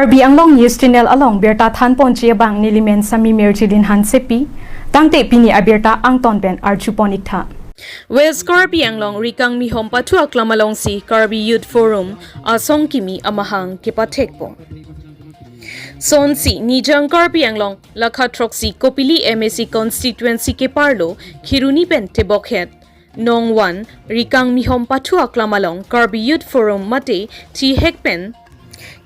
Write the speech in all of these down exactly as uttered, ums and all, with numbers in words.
Karbi Anglong News Channel along birta thanponji abang nelimen Sami Mirjilin Hansepi, tangte pini abirta angton pen arjupon iktha. West Karbi Anglong Rikangmihom pathu aklam alongsi Karbi Youth Forum asong kimi amahang kepathekpon. Sonsi Nijang Karbi Anglong lakha throksi Kopili M A C constituency keparlo Kheroni pen tebokhet Nongwan Rikangmihom pathu aklam along Karbi Youth Forum mate thihek pen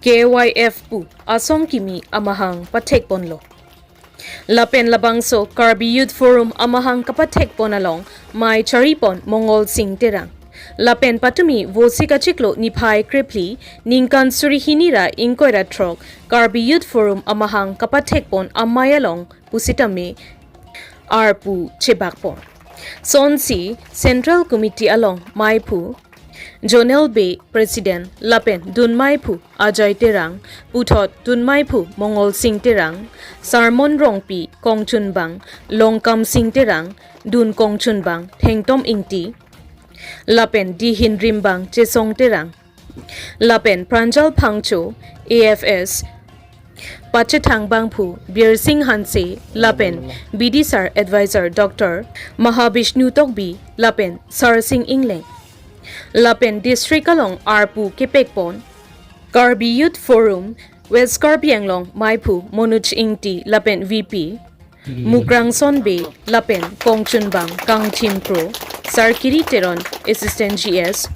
K Y F pu asong kimi amahang pathekponlo. Lapen labangso Karbi Youth Forum amahang kapathekpon along mei charipon Mongol Sing Terang. Lapen patumi Vosik achiklo niphai krephli ningkan suri hini ra ingkoi ra throk Karbi Youth Forum amahang kapathekpon amei along pusitame arpu chebakpon. Sonsi Central Committee along meiphu Jonel Bey President lapen dunmeiphu Ajay Terang, puthot dunmeiphu Mongol Sing Terang, Sarmon Rongpi kongchunbang, Longkam Sing Terang, dun kongchunbang Thengtom Ingti, lapen dihin rimbang Chesong Terang, lapen Pranjal Phangcho, A F S, pachethang bangphu Birsing Hanse, lapen B D Sar Advisor Doctor Mahabishnu Tokbi, lapen Sarsing Ingleng. Lapen district along arpu kepekpon Karbi Youth Forum West Karbi Anglong meiphu Manoj Ingti lapen V P, Mukrangson Bey lapen kongchunbang Kangthim Kro, Sarkiri Teron Assistant G S,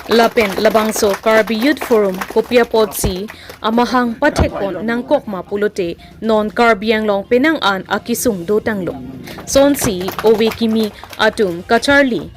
lapen labangso Karbi Youth Forum kopi apotsi amahang pathekpon nangkokma pulote non Karbi Anglong penang an akisung dotanglo. Sonsi ove kimi atum kacharli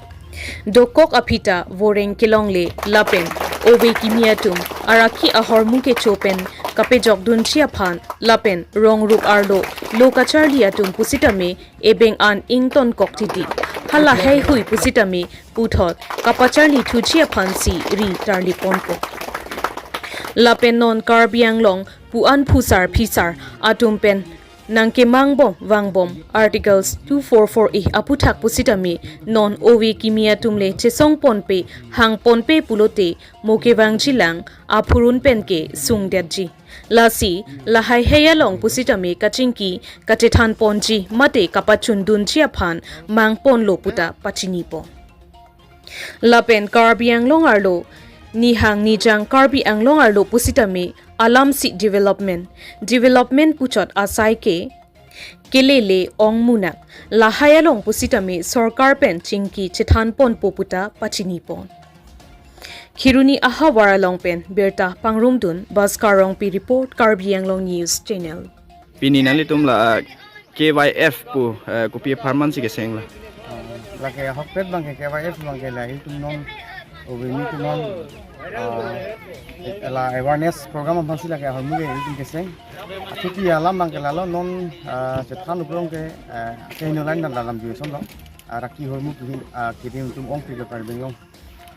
dokok aphi ta voreng kelongle lapen ove kimi atum arakhi ahormu kecho pen kapejokdunji aphan lapen rongrup arlo lo kacharli atum pusitame ebeng an ingtonkok titi. Hala heihui pusitame puthot kapacharlithuji aphansi ri tarliponpo. Lapen non Karbi Anglong pu-an phusar phisar atum pen nangkemangbom vangbom Articles two four four A aputhak pusitame non ove kimi atum le chesongponpe hangponpe pulote mo kevangjilang aphurun penke sungdetji. Lasi lahai hei along pusitame kachingki kachethanponji mate kapachundunji aphan mangponlo puta pachinipon. Lapen Karbi Anglong arlo, Nihang Nijang Karbi Anglong arlo pusitame alamsi development, development puchot asai ke kelele ong munak, lahai along pusitame sorkar pen chingki chethanponpo puta pachinipon. Kheroni ahavar along pen birta pangrumdun Bhaskar Rongpi report, Karbi Anglong News Channel. Pini nanglitum la K Y F pu, eh, kopi apharman si kesenglo? Lake ahokpet abangke K Y F abangke la ilitum non ove kimi atum non, ah, la awareness program aphansi lake ahormu ke ilitum keseng. Athuti alam abangke lalo non, ah, chethan uplong ke, ah, kehingno line dan dalam juisonlo. Arakhi ahormu kihin, ah, kidim atum ongpilo Karbi Anglong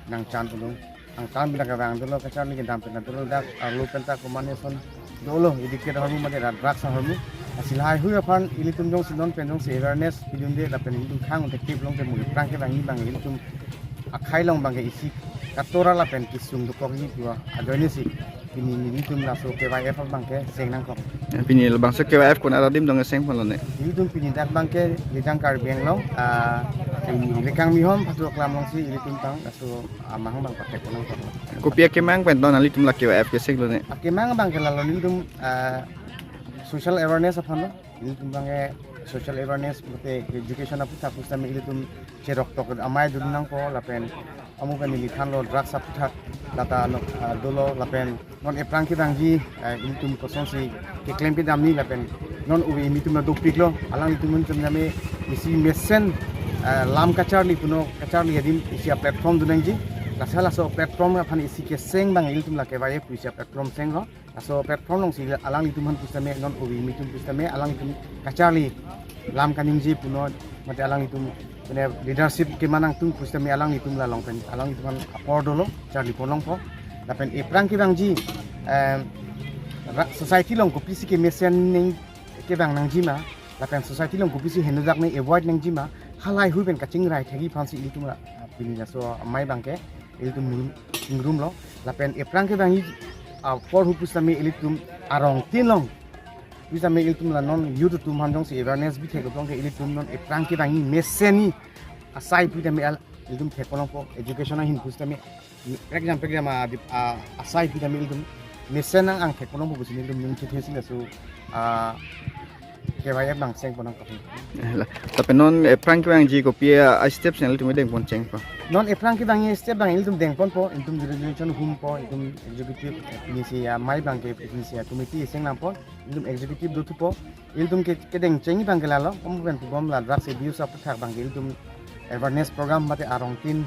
nangchan ulong. Nangchan pen kevang dolo, kacharli kedam pen dolo, dak arlo pen ta komatne ason dolo, addict ahormu mate rat drugs ahormu. Lasi lahai hui aphan ilitum jongsi non pen jongsi awareness pidunde lapen ilitum khang effective longte mo ephrang kevangji abang ilitum akhei along abangke isi katora lapen kisung dokokji pu ajoinesi pini nelitum laso K Y F abangke seng nangkok. Eh, pini labangso K Y F konat adim dong sengponlo ne? Ilitum pini dak abangke Nijang Karbi Anglong, ah, pini Rikangmihom pathu aklam alongsi ilitum tang laso amahang abang pathekpon nangkok. Kopi akemang pen non nanglitum la K Y F kesenglo ne? Akemang abangke lalo nelitum, ah, social awareness aphanlo. Ilitum abangke social awareness mate education aputhak pusitame ilitum cheroktok amei dun nangpo lapen amu pen neli thanlo drugs aputhak lata no, ah, dolo lapen non ephrang kevangji, ah, ilitum kosonsi keklem kedamji lapen non ove kimi atum la dopiklo, alanglitum atum jame isi mesen, ah, lam kacharli puno kacharli adim isi aplatform dun nangji. Lasi laso platform aphan isi keseng abang ilitum la K Y F pu isi aplatform senglo. Laso platform alongsi alanglitum aphan pusitame non ove kimi atum pusitame alanglitum kacharli lam kaningje puno mate alanglitum pine leadership keman nangtum pusitame alanglitum la along pen alanglitum aphan apor dolo charlipon longpo. Lapen ephrang kevangji, em, ra-, society along kopisi kemesen ning kevang nangjima lapen society along kopisi henodak ning avoid nangjima halahei hui pen kachingrai thekji aphansi ilitum la pini laso amei abangke ilitum ningrum, ningrumlo. Lapen ephrang kevangji apor hu pusitame ilitum arongtin along pusitame ilitum la non youth atum aphan jongsi awareness bithek along ke ilitum non ephrang kevangji mesenji asai pusitame al ilitum thekponlongpo, education ahin pusitame prekjam prekjam a, a, asai pusitame ilitum mesen nang-ang thekponlongpo pusi ilitum ning chethe sila so a K Y F bang sengponang kapung. Lapen non ephrang kevangji kopi a step sing ilitum dengpon chengpo? Non ephrang kevangji step bang ilitum dengponpo, ilitum resolution humpo, ilitum executive, eh, pinisi amei bang ke pinisi committee sing lampon, ilitum executive dothupo, ilitum ke kedeng chengji bang ke lalo, kom pen pubom la drugs abuse aputhak bang ke ilitum awareness program mate arongtin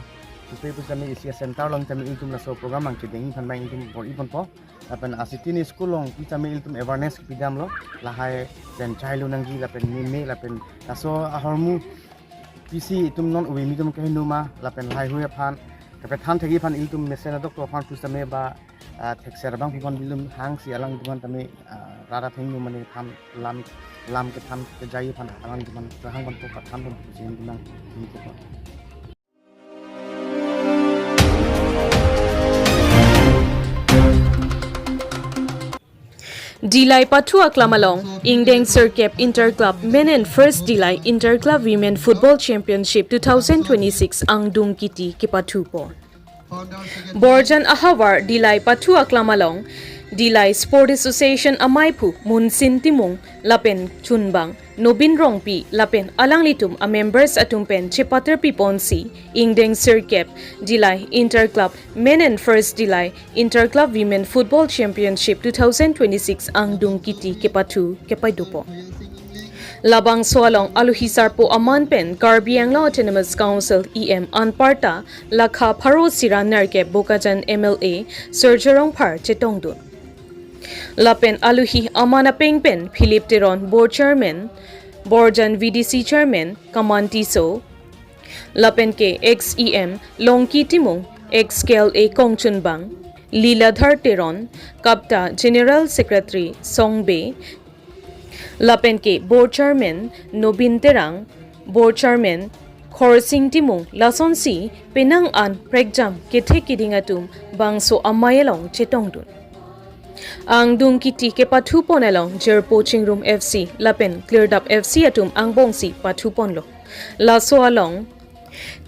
kupe pusitame isi center along tame ilitum laso program bang kedengji aphan bang ilitum bor-iponpo. Lapen asitin school along pusitame ilitum awareness pidamlo, lahai pen chailu nangji lapen meme lapen laso ahormu pisi itum non ove mi atum kehingno ma lapen lahaihui aphan kapethan thekji aphan ilitum mesen adokok aphan pusitame ba, ah, thekser abang pi aphan ilitum hangsi alanglitum aphan tame, ah, rara thengno mane aphan lam lam kethan kejai aphan alanglitum aphan kehang aphan kapethanpon pusi ilitum nang ini ko. Dillai pathu aklam along, ingdeng sirkep Inter Club Men and First Dillai Inter Club Women Football Championship two thousand twenty-six angdung kiti kepathupo. Borjan ahavar Dillai pathu aklam along, Dillai Sport Association amaiphu Munsin Timung lapen chunbang Nobin Rongpi lapen alanglitum a members atum pen chepater piponsi, ingdeng sirkep Dillai Inter Club Men and First Dillai Inter Club Women Football Championship two thousand twenty-six angdung kiti kepathu kepaidupo. Labangso along aluhi sarpo aman pen Karbi Anglong Autonomous Council E M anparta lakha pharo sira nerkep Bokajan M L A Surjya Rongphar chetongdun. Lapen aluhi aman apeng pen Philip Teron Board Chairman, Borjan V D C Chairman Kaman Tisso, lapen ke ex E M Longki Timung, ex K L A kongchunbang Liladhar Teron, KAPTA General Secretary Song Bey, lapen ke Board Chairman Nobin Terang, Board Chairman Khorsing Timung lasonsi penang an prekjam kethek keding atum bangso amei along chetongdun. Angdung kiti kepathupon along Jirpo Chingrum F C lapen Klirdap F C atum angbongsi pathuponlo. Laso along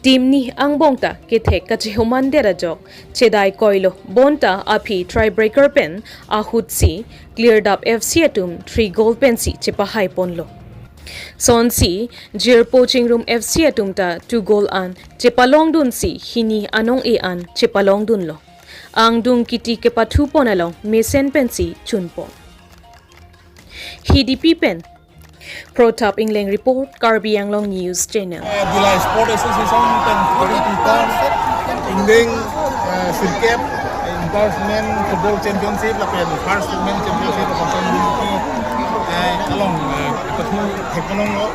team ni angbong ta kethek kachehuman der ajok chedai koilo, bonta aphi tiebreaker pen ahutsi Klirdap F C atum three goal pensi chepahaiponlo. Sonsi Jirpo Chingrum F C atum ta two goal an chepalongdunsi hini anong-e an chepalongdunlo. Angdung kiti kepathupon along mesen pensi chunpon. Hidipi pen Protap Ingleng report, Karbi Anglong News Channel. Eh, Dillai Sport Association pen kori piton ingdeng, eh, sirkep, eh, Inter Men Football Championship lapen First Women Championship lapen, eh, along, eh, pathu thekponlonglo,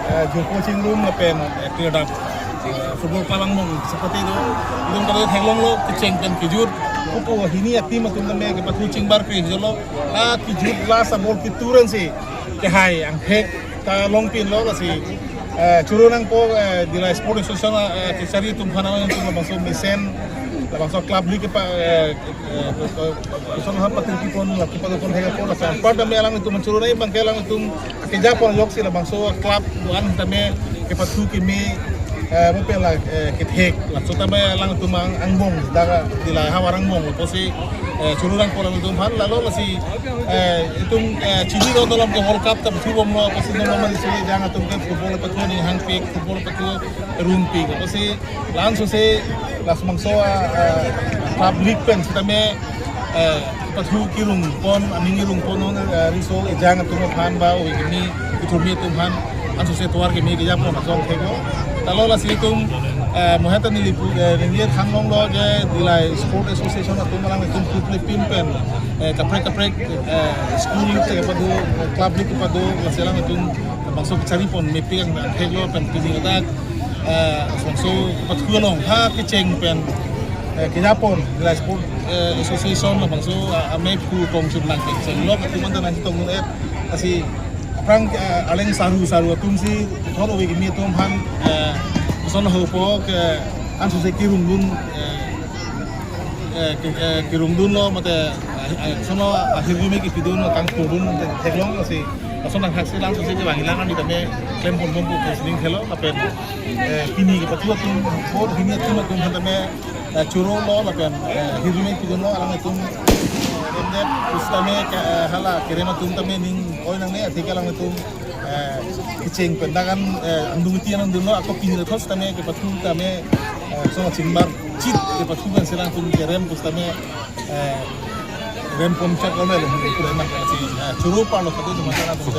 eh, Jirpo Chingrum lapen, eh, Klirdap, eh, Football Club angbong seperti itu. Ilitum kado theklonglo kecheng pen kejut. Pupo hini a-team atum tame kepathu chingbar kre jolo. La kejut la sabol kituran si kehai angthek ta longpinlo lasi, eh, choro nangpo, eh, Dillai Sport Association, eh, kachari atum aphan alanglitum labangso mesen, labangso club league kepa, eh, eh, eh, Association aphan pathu kipon la kepathupon thekpo lasi anparta me alanglitum choro nai bang ke alanglitum kejapon ajoksi labangso club do-an tame kepathu keme, eh, mo pen la, eh, kethek. Laso tame alanglitum ang-, angbong, dak Dillai ahavar angbong, lapusi, eh, choro nangpo alanglitum aphan, lalo lasi, eh, itum, eh, chini lo nolom ke World Cup ta thubomlo, lapusi nolom mani si ejang atum ke football pathu aning hangpik, football pathu rumpik, lapusi lansose labangso, eh, club league pen sitame, eh, pathu kirungpon, aning kirungpon non, eh, riso ejang atum aphan ba ove kimi, kithurmi atum aphan ansose tovar kimi kejapon asong theklo. Lalo lasi itum, eh, mohen ta neli pu, eh, ningje thanglonglo je Dillai Sport Association atum alanglitum kutli pin pen, eh, kaprek kaprek, eh, school league kepado, club league kepado, lasi alanglitum bangso kacharipon mepik angtheklo pen pini ladak, eh, bangso pathu along ha kecheng pen, eh, kejapon Dillai Sport, eh, Association labangso, eh, amei phu kongchun nangkecheng lo atum anta nangchetongdun-et, lasi aphrang, eh, aleng saru saru atum si thor ove kimi atum aphan, eh, koson hopo ke ansose kirungdun, eh, eh, ke, eh, kirungdunlo mate, eh, Sono ahirjume kipidun kangpudun theklong lasi. Lason thakthak si langsung si vanglang ani tame klem pon pon pu sining thelo lapen, eh, pini kepathu atum, vote hini atum atum tame, eh, choro lo lapen, eh, hirjume pidunlo alanglitum, eh, remdet pusitame ke, eh, hala kerem atum tame ning oi nangne atheke alanglitum, eh, kecheng pen dagan, eh, angdung iti anang dunlo ako pini thos tame kepathu tame, eh, so chingmar chit kepathu kan selang tum kerem pusitame, eh, rem pon chak lo melo pura man si, eh, choro parlo kadu cuma sana tum.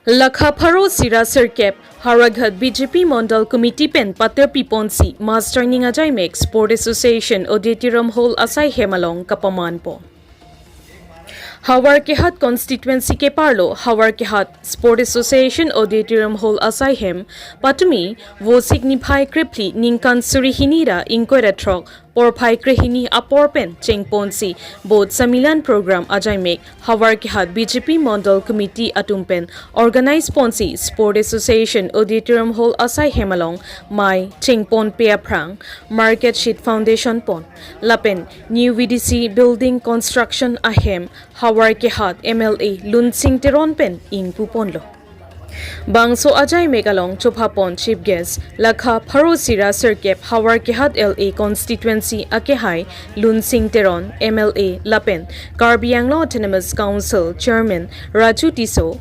Lakha pharo sira sirkep, Howraghat B J P Mondal Committee pen pater piponsi Master Ning Ajaimek Sport Association Auditorium Hall asai hem along kapamanpo. Howraghat Constituency keparlo Howraghat Sport Association Auditorium Hall asai hem patumi Vosik niphai krephli ningkan suri hini ra ingkoi ra throk porphai krehini apor pen chengponsi Board Sammilan Program Ajaimek Howraghat B J P Mondal Committee atum pen organize ponsi Sport Association Auditorium Hall asai hem along mai chengponpe aphrang Market Shed Foundation pon lapen New V D C Building Construction ahem Howraghat M L A Lunsing Teron pen ingpuponlo. Bangso ajaimek along chophapon Chief Guest Lakha pharo sira sirkep Howraghat L A Constituency akehai Lunsing Teron M L A lapen Karbi Anglong Autonomous Council Chairman Raju Tisso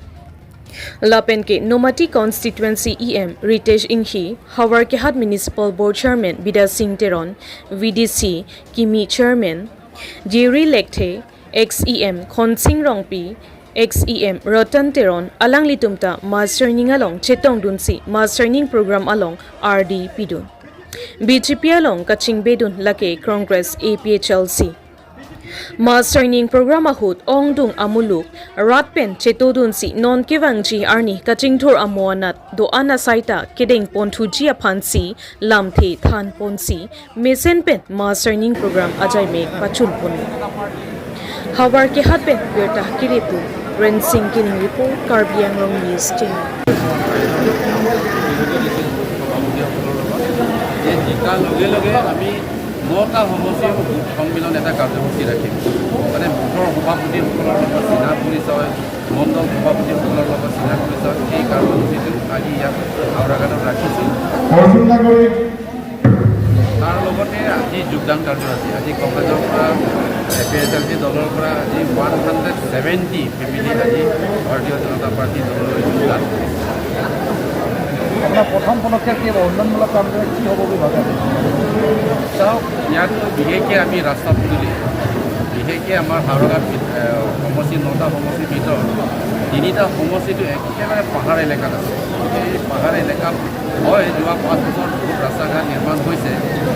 lapen ke Nomati Constituency E M Ritesh Enghi, Howraghat Municipal Board Chairman Bidya Sing Teron, V D C Kimi Chairman Jerry Lekthe, Ex E M Khonsing Rongpi, Ex E M Ratan Teron alanglitum ta Master Ning along chetongdunsi Master Ning Program along ardi pidun. B J P along kachingbedun lake Congress A P H L C. Master Ning Program ahut ongdung amuluk rat pen chetodunsi non kevangji arni kachingthur amo anat do-an asai ta kedeng ponthuji aphansi lamthe thanponsi mesen pen Master Ning Program ajaimek pachunpon. Howraghat pen birta kiripu Rensing Kining report, Karbi Anglong News Channel. এই জিকাৰ লগে লগে আমি নটা সমষ্টিৰ বুথ সন্মিলন এটা কাৰ্যসূচী ৰাখিম। মানে বুথৰ সভাপতিসকলৰ লগত চিনা পৰিচয়, মণ্ডল সভাপতিসকলৰ লগত চিনা কৰিছে। এই কাৰ্যসূচীটো আজি ইয়াত হাওৰাঘাটত ৰাখিছোঁ। তাৰ লগতে আজি যোগদান কাৰ্যসূচী, আজি কংগ্ৰেছৰ পৰা, এ পি এইচ এল চি দলৰ পৰা আজি ওৱান হাণ্ড্ৰেড ছেভেণ্টি ফেমিলি আজি ভাৰতীয় জনতা পাৰ্টি দললৈ যোগদান কৰিছে। আপোনাৰ প্ৰথম পদক্ষেপ কি হ'ব? উন্নয়নমূলক কাম কি হ'ব বুলি ভাবে? চাওক, ইয়াত বিশেষকৈ আমি ৰাস্তা পদূলি, বিশেষকৈ আমাৰ হাওৰাঘাট, এ, সমষ্টি, নটা সমষ্টিৰ ভিতৰত তিনিটা সমষ্টিটো একেবাৰে পাহাৰ এলেকাত আছে। এই পাহাৰ এলেকাত হয়, যোৱা পাঁচ বছৰত বহুত ৰাস্তা ঘাট নিৰ্মাণ হৈছে,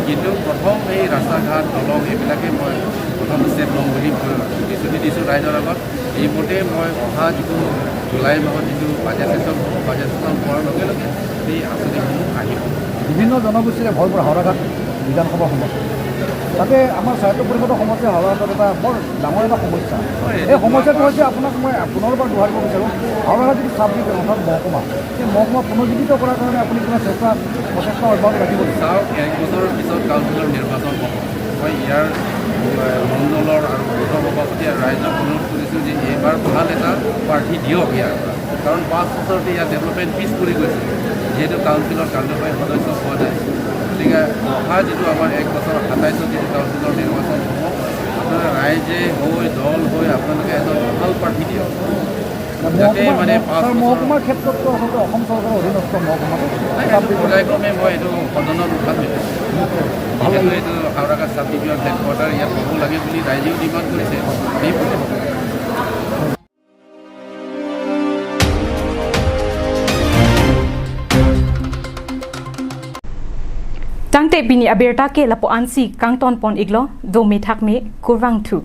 কিন্তু প্ৰথম এই ৰাস্তা ঘাট, দলং এইবিলাকে মই প্ৰথম ষ্টেপ ল'ম বুলি মই প্ৰতিশ্ৰুতি দিছোঁ ৰাইজৰ আগত। এইমতে মই অহা যিটো জুলাই মাহত যিটো বাজেট ছেছন হ'ব, বাজেট ছেছন হোৱাৰ লগে লগে এই আঁচনিসমূহ আহিব। বিভিন্ন জনগোষ্ঠীৰে ভৰপূৰ হাওৰাঘাট বিধানসভা সমষ্টি। তাতে আমাৰ স্বায়ত্ত পৰিষদৰ সমষ্টি হাওৰাঘাটত এটা বৰ ডাঙৰ এটা সমস্যা। হয়, এই এইটো সমস্যাটো যোৱা হৈছে, আপোনাক মই পুনৰবাৰ দোহাৰিব বিচাৰোঁ, হাওৰাঘাট যিটো চাব ডিভিজন অৰ্থাৎ মহকুমা, সেই মহকুমা পুনৰুজ্জীৱিত কৰাৰ কাৰণে আপুনি কিবা চেষ্টা, প্ৰচেষ্টা অব্যাহত ৰাখিব নেকি? চাওক, এক বছৰৰ পিছত কাউন্সিলৰ নিৰ্বাচন হ'ব। মই ইয়াৰ, এ, মণ্ডলৰ আৰু বুথৰ সভাপতি আৰু ৰাইজক অনুৰোধ কৰিছোঁ যে এইবাৰ ভাল এটা প্ৰাৰ্থী দিয়ক ইয়াৰ পৰা। কাৰণ পাঁচ বছৰতে ইয়াত ডেভেলপমেণ্ট পিছ পৰি গৈছে, যিহেতু কাউন্সিলৰ কাৰ্যবাহী সদস্য পোৱা নাই। গতিকে অহা যিটো আমাৰ এক বছৰ সাতাইছত যিটো কাউন্সিলৰ নিৰ্বাচন হ'ব, আপোনালোকে ৰাইজে হৈ, দল হৈ আপোনালোকে এজন ভাল প্ৰাৰ্থী দিয়ক, যাতে মহকুমা, মানে পাঁচ ছাৰ, বছৰ মহকুমাৰ ক্ষেত্ৰততো আচলতে অসম চৰকাৰৰ অধীনস্থ মহকুমা। নাই, এইটো পৰ্যায়ক্ৰমে মই এইটো সদনত উত্থাপন কৰিছোঁ। ভাল লাগিল। যিহেতু এইটো হাওৰাঘাট চাব ডিভিজন হেডকোৱাৰ্টাৰ ইয়াত হ'ব লাগে বুলি ৰাইজেও ডিমাণ্ড কৰিছে, সেইমতে হ'ব। Tangte pini abirta ke lapu-ansi kangtonpon-iklo, dome thakme, kurvangthu.